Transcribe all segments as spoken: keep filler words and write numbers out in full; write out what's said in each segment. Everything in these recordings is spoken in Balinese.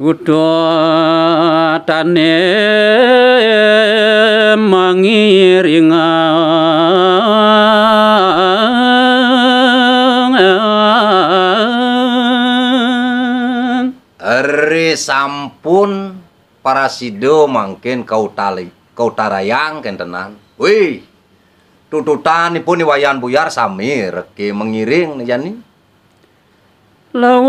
Butuh tane mangiringang. Ri sampun parasida mangkin kautali-, kautarayang kentenan. Wih, tututanipun I Wayan Buyar sami reke mangiring ne jani. Lawat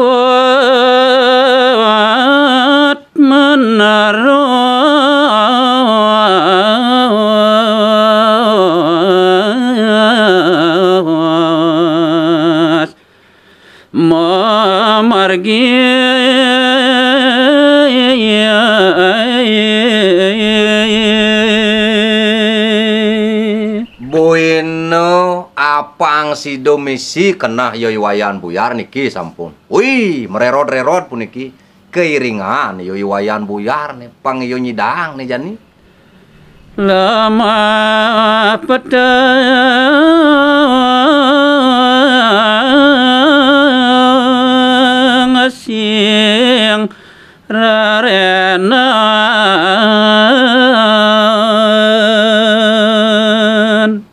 menaros mamargi. Buina apang sida misi keneh ya I Wayan Buyar niki sampun. Wih, mererod-rerod puniki. Kairingan ya I Wayan Buyar ne, pang ya nyidang ne jani. Lemah peteng sing rerenan.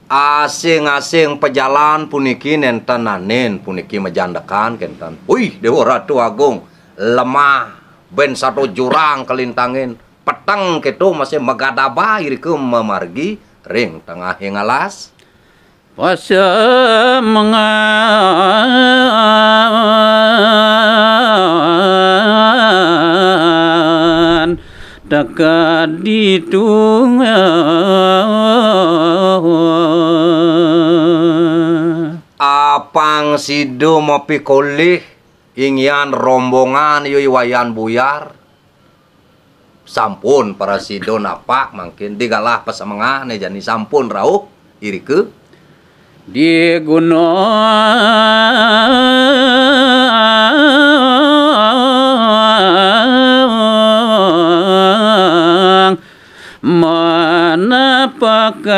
Asing-asing pejalan puniki nenten nanin puniki majandekan kenten. Wih, Dewa Ratu Agung, lemah ben sato jurang kalintangin, peteng keto masih magadaba irika mamargi ring tengahing alas. Pasamengan teka ditu. Apang sida mapikolih inggihan rombongan ya I Wayan Buyar. Sampun parasida napak mangkin digalah pasemengane jani sampun rauh irika. Di gunung manapakan.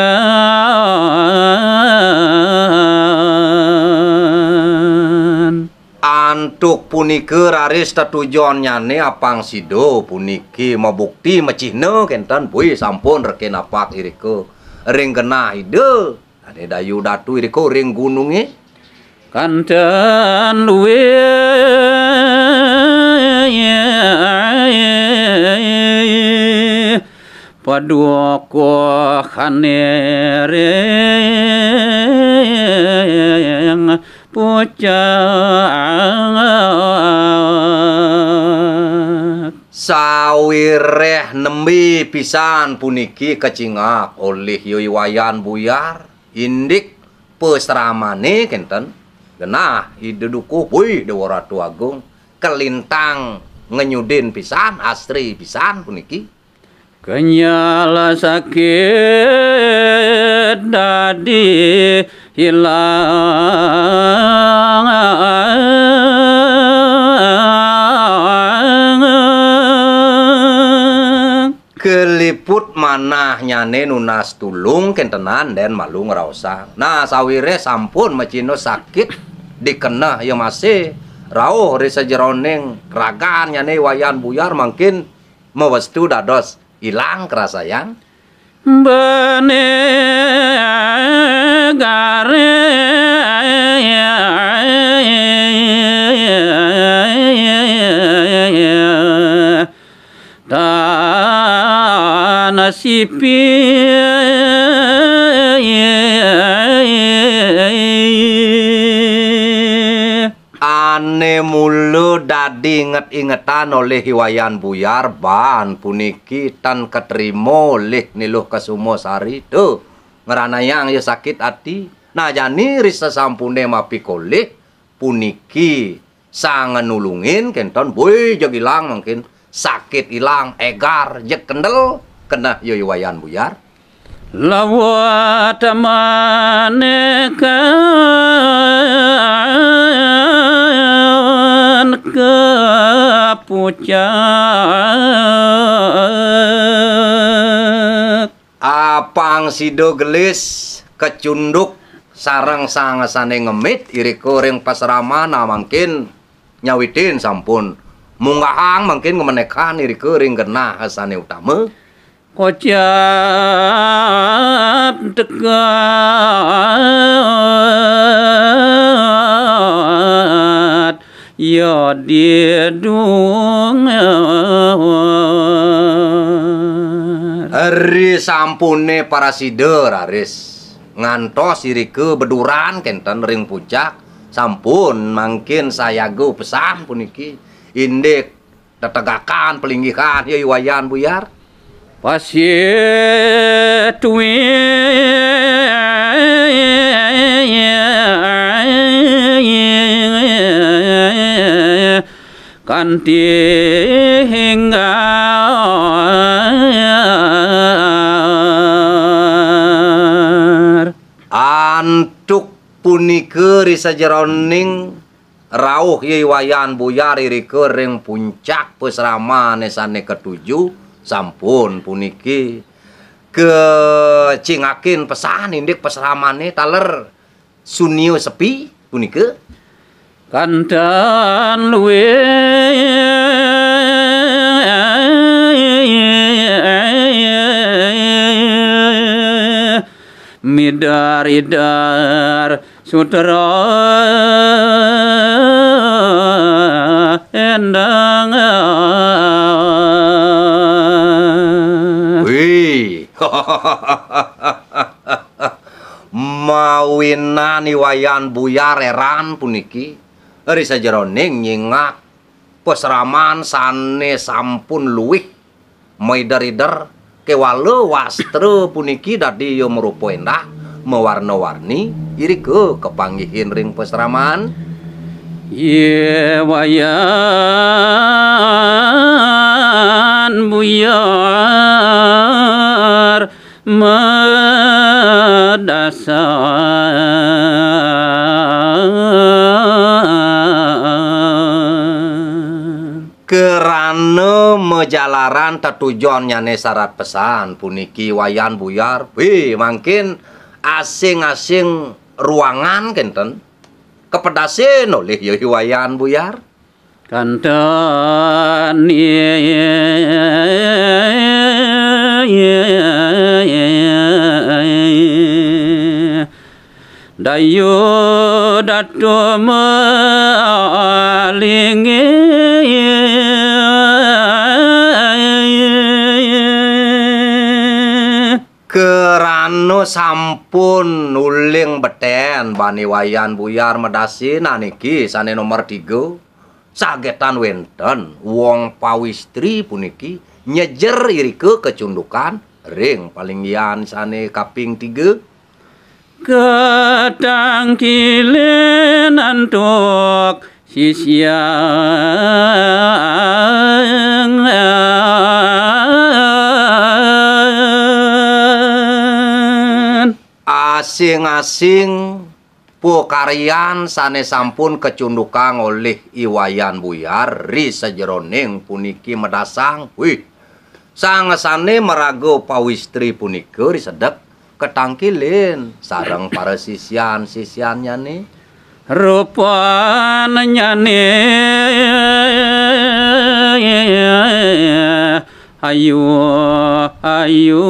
Antuk punika raris tetujonnyane apang sida puniki mabukti macihna kenten, buih sampun reke napak irika ring genah Ida. Ane Dayu Datu irika ring gununge. Kanten luwih padukuhane ring pucak. Sawireh nembe pisan puniki kacingak olih ya I Wayan Buyar, indik pasramane kenten, genah Ida dukuh, buih Dewa Ratu Agung, kalintang ngenyudin pisan, asri pisan puniki. Kenyal sakit dadi hilang. Kaliput manahnyane nunas tulung kentenan den malu ngraosang. Nah, sawireh sampun macihna sakit dikeneh ya masih rauh ri sajeroning ragannyane Wayan Buyar mangkin mawestu dados ilang karasayang. Bene gare tanah sipi. Ane mula dadi inget-ingetan olih I Wayan Buyar, baan puniki tan katrima olih Ni Luh Kesuma Sari. Tuh, ngranayang ya sakit ati. Nah, jani ri sasampune mapikolih, puniki sang nulungin kenten, buih jeg ilang mangkin, sakit ilang, egar, jeg kendel, keneh ya I Wayan Buyar. Lawat manekan ka pucak. Apang sida gelis kacunduk sareng sang sane ngemit irika ring pasraman, nah mangkin nyawitin sampun Munggahang mangkin ngamenekan irika ring genah sane utama. Kocap tekat ya didungar. Ri sampune parasida raris ngantos irika beduran kenten ring puncak, sampun mangkin sayaga pesan puniki, indik tetegakan, pelinggihan, ya, I Wayan Buyar. Pasih tuwi kanti hinggar. Antuk punika ri sajeroning rauh I Wayan Buyar irika ring puncak pasramane sane katuju, sampun puniki kacingakin pesan indik pasramane taler sunia sepi punika. Kanten luwih midar-idar sutra endang. Wih. Mawinan I Wayan Buyar eran puniki, ri sajeroning nyingak pasraman sane sampun luwih maider-ider, kewala wastra puniki dadi ya marupa endah, mawarna-warni, irika kapanggihin ring pasraman. Ye Wayan Buyar madasar. Krana majalaran tetujonnyane sarat pesan puniki Wayan Buyar, wih, mangkin asing-asing ruangan kenten kapedasin olih ya I Wayan Buyar. Kanten Dayu Datu Malinggih. Krana sampun uling beten bani Wayan Buyar madasar niki sane nomor tiga, sagetan wenten wong pawistri puniki nyejer irika kacundukan ring palinggihan sane kaping tiga. Katangkilin antuk sisiang. Asing-asing pakaryan sane sampun kacundukang olih I Wayan Buyar ri sajeroning puniki madasar, wih, sang sane maraga pawistri punika risedek katangkilin sareng para sisiannyane. Rupannyane ayu, ayu.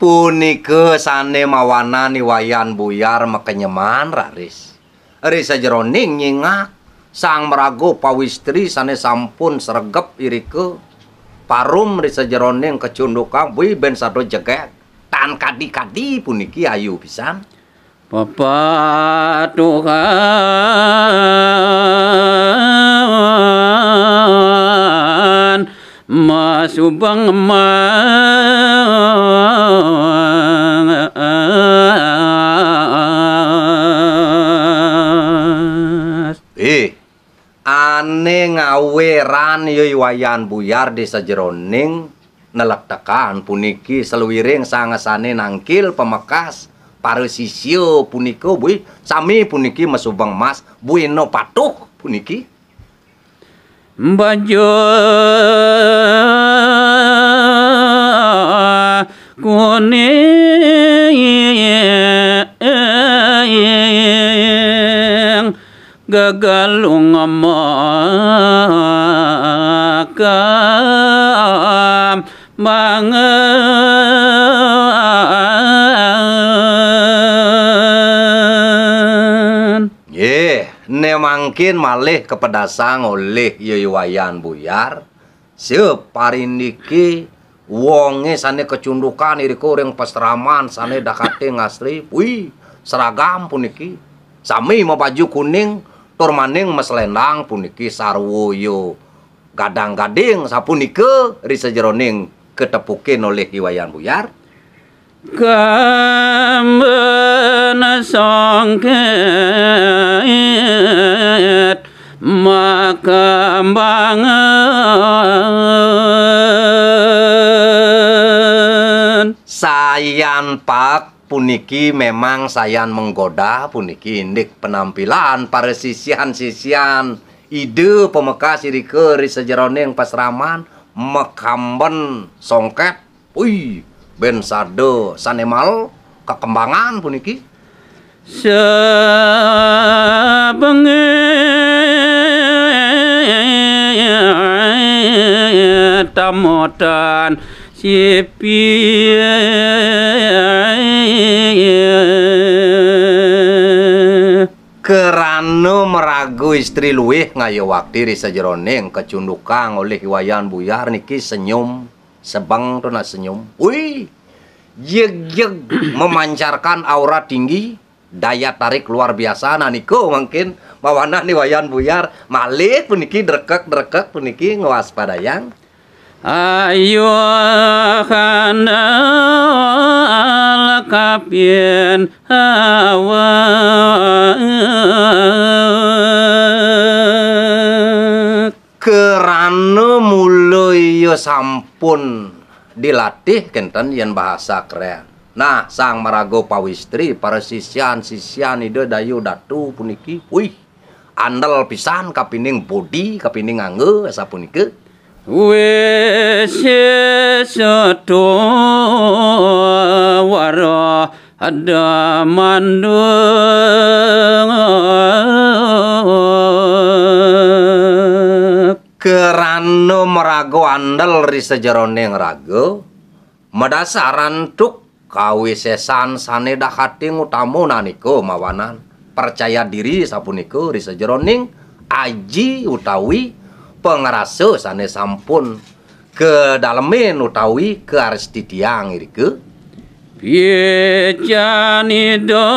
Punika sane mawanan I Wayan Buyar makenyeman raris. Ri sajeroning nyingak, sang maraga pawistri sane sampun sregep irika, parum ri sajeroning kacundukang, bui ben sada jegeg, tan kadi-kadi puniki ayu pisan. Pepatuhan masubeng mas. Eh, ane ngaweran ya I Wayan Buyar di sajeroning nelektekan puniki saluiring sang sane nangkil pamekas para sisia punika, buin sami puniki masubeng mas, buina patuh puniki. Baju kuning. Gegelung makambangan. Nggih, né mangkin malih kapedasang olih Yé Wayan Buyar, saparindiké wongé sané kacundukan irika ring pasraman sané dakaté ngastri, wih, seragam puniki. Sami mabaju kuning, tur maning maslendang puniki sarwa ya gadang-gading, sapunika ri sajeroning katepukin olih Yé Wayan Buyar. Kambén songkét makambangan. Sayan pak puniki memang sayan menggoda puniki indik penampilan para sisian-sisian Ida pamekas irika ri sajeroning pasraman makamben songket. Ui, ben sada sané mal kakembangan puniki. Sabengit tamotan sipi. Krana maraga istri luih ngayawakti ri sajeroning kacundukang olih Wayan Buyar niki senyum, sebeng tu nak senyum. Wih, jeg-jeg memancarkan aura tinggi, daya tarik luar biasa. Nah, nika mangkin mawanan Wayan Buyar malih puniki drekek-drekek puniki ngwaspadayang. Ayo handal kapin awak. Krana mula iya sampun dilatih kénten yén bahasa kerén. Nah, sang maraga pawistri, para sisian-sisian Ida Dayu Datu puniki, wih, andel pisan kapining bodi, kapining angga, sapunika. Wis seto wara ada mandung. Krana maraga andel ri sajeroning raga, madasar antuk kawisésan sané dakating utama nanika mawanan percaya diri sapunika ri sajeroning aji utawi pangrasa sané sampun kadalemin utawi kaarstitiang irika. Pican Ida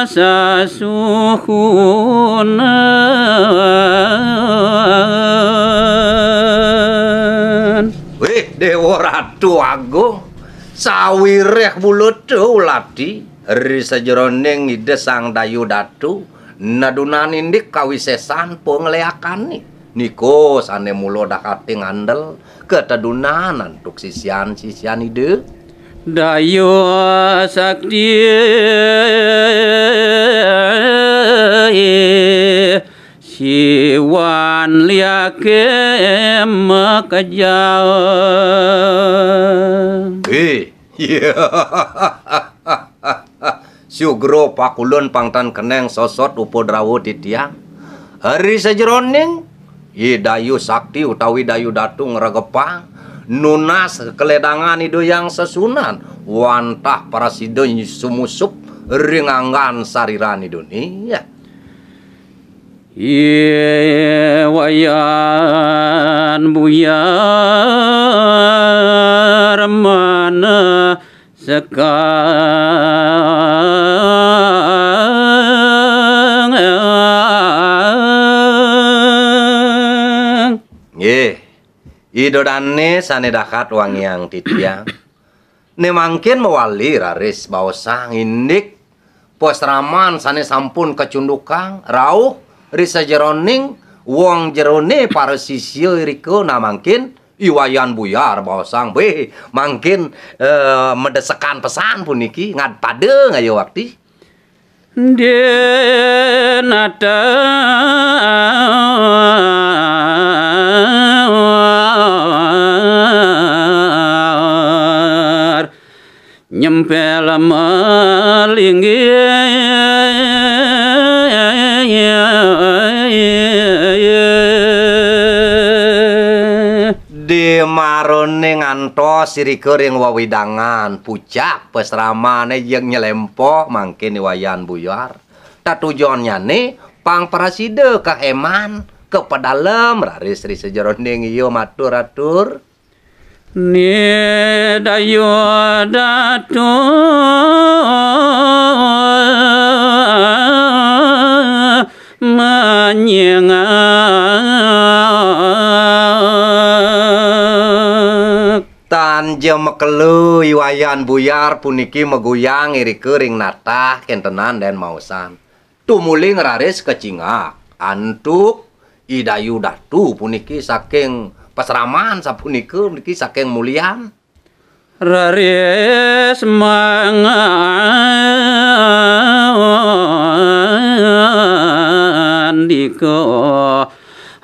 sasuhunan. Wih, Déwa Ratu Agung, sawiréh bulata ulati ri sajeroning Ida Sang Dayu Datu, nadunan indik kawisésan pangléakané. Nika sané mula dakating andel katedunan antuk sisian-sisian Ida. Dayu Sakti siwan liaké makejang. Eh, iya. Sugra pakulun pang tan keneng sosot upadrawa titiang. Ri sajeroning Ida Dayu Sakti utawi Dayu Datu ngregepang nunas kaledangan Ida Hyang Sesuhunan wantah prasida sumusup ring anggan sariran Ida né. Yé Wayan Buyar mana sekang. Nggih, Ida Dané sané dahat wangiang titiang. Né mangkin mawali raris baosang indik pasraman sané sampun kacundukang rauh ri sajeroning wong jeroné para sisia irika. Nah, mangkin I Wayan Buyar baosang, béh, mangkin, eh, madesekan pesan puniki ngad pada ngayawakti. Dénatar nyempel malinggih. Di marone ngantos irika ring wewidangan pucak pasramané jeg nyelempoh mangkin I Wayan Buyar. Tatujonnyané pang prasida kahéman, kapedalem raris ri sajeroning ia matur-atur. Ni Dayu Datu manyengak. Tan ja makelo I Wayan Buyar puniki maguyang irika ring natah kéntenan dén maosan. Tumuli ngraris kacingak, antuk I Dayu Datu puniki saking pasraman sapunika niki saking mulian. Raris mangandika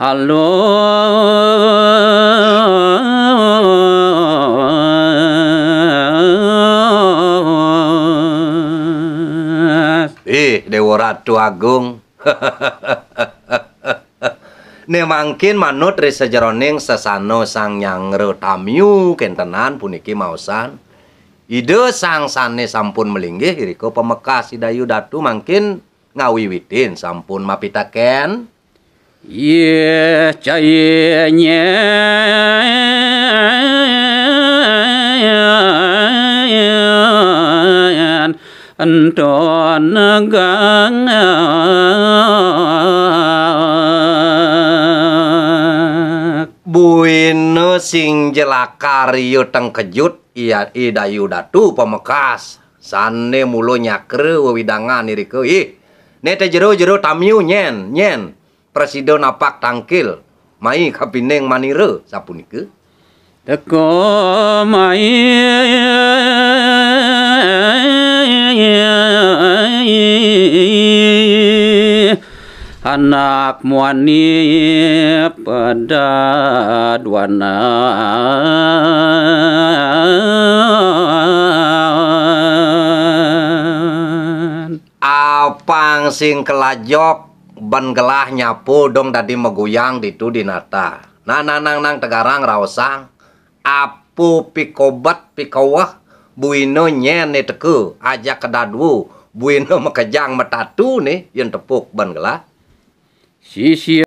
halus. Ih, Déwa Ratu Agung. Né mangkin manut ri sajeroning sasana Sang Nyanggra Tamyu kéntenan puniki maosan. Ida sang sané sampun malinggih irika pamekas I Dayu Datu mangkin ngawiwitin sampun mapitakén. Yéh cai nyén ento negangak. Buina sing jelakar ia tengkejut, ia I Dayu Datu pamekas. Sané mula nyakra wewidangan irika. Ih, né té jero-jero Tamyu nyén, nyén. Prasida napak tangkil, mai kapining manira, sapunika. Teka mai anak muani pedaduanan. Apang sing kalajok, ban gelah nyapa dong dadi maguyang ditu di natah. Nah, nah, nang, nang tegarang raosang. Apa pikobet pikaweh, buina nyén né teka, ajak kadadua, buina makejang matatu né, yén tepuk ban gelah. Sisia